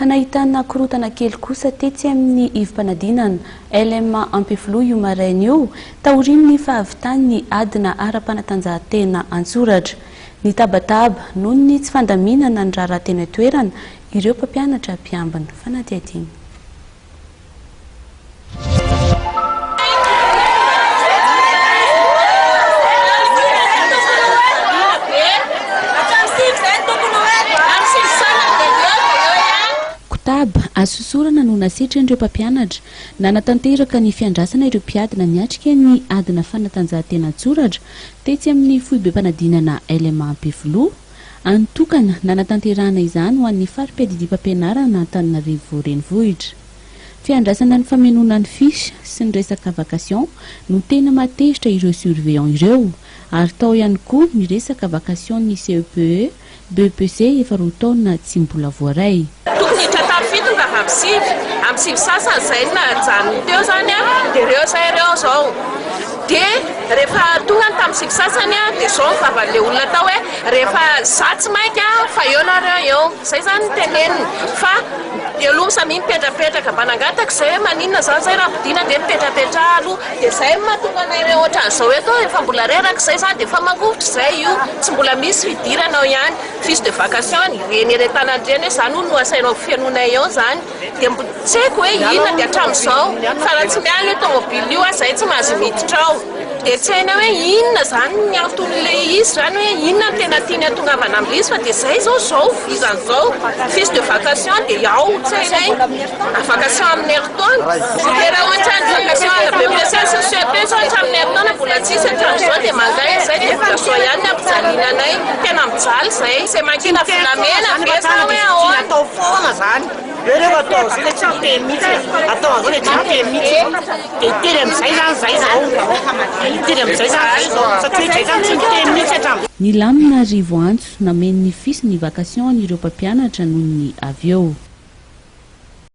Fa nahitana korontana kely kosa tetsy amin'ny ivom-panadinana LMA Ampefiloha io maraina io, taorian'ny fahavitan'ny adina ara-panatanjahantena an-tsoratra. Nitabataba noho ny tsy fandaminana ny raharaha teny an-toerana ireo mpampianatra mpiambina fanadihadiana. Kotaba, hasosorana no nasetrin'ireo mpampianatra nanatanteraka ny fiandrasana ireo mpiadina niatrika ny adina fanatanjahantena an-tsoratra tetsy amin'ny foibem-panadinana LMA Ampefiloha. An'ny tokana nanatanterahana izany ho an'ny fari-piadidiam-pampianarana Antananarivo Renivohitra. Fiandrasana ny famenoana ny fiche sy ny resaka vacation no tena mahatezitra ireo surveillant ireo ary tao ihany koa ny resaka vacation-n'ny CEPE, BEPC efa 2 taona tsy mbola voaray. Tokony hiditra tamin'ny 7 nga amin'ny 9, amin'ny 9 sasany izay no najanony teo izany an, dia ireo izay ireo izao. Dia rehefa tonga ny tamin'ny 9 sasany an, dia izao ny vavan'ilay olona tao hoe rehefa za tsy maika fa eo nareo eo. Izay izany no teneniny. Fa eo aloha samia mipetrapetraka. Mba nangataka izay hoe maninona izany izay raha ampodiana dia mipetrapetraha aloha. Dia izay no mahatonga anay ireo ohatran'izao eto, efa mbola reraka izay izany dia efa mangovitra izay io, tsy mbola misy fidirana ao ihany. Fiche de vacation, ireny ery an-tanana ireny hoe izany hono no asainao fenoinay eo izany. Dia mbo tsy haiko hoe inona dia hatramin'izao. Fa raha tsy miala io tomobile io aho izay tsy mahazo miditra ao. Dia tsy hainay hoe inona izany ny anton'ilay izy izany hoe inona no tena tiany hatongavana amin'ilay izy fa dia izay izao izao vizana izao. Fiche de vacation dia ao tsy hainay. Vacation amin'ny herintaona. Dia raha ohatra ny vacation à la BEPC sy ny CEP izao hatramin'ny herintaona mbola tsisy hatramin'izao dia mangaina izay dia mbola izao ihany ny ampijaliana anay. Tena mijaly izay. Izay mankina volamena ve sa hoe ahoana? Atao foana zany. Hoe reo atao an'izao dia tsy miteny mihitsy e. Atao an'izao dia tsy miteny mihitsy e. Dia hiteny amin'izay zany zay zao. Hiteny amin'izay zany zay zao. Satria zay zany tsy miteny mihitsy hatramin'izao. Nilamina ry voantso nameno ny fisy ny vacation an'ireo mpampianatra noho ny avy eo.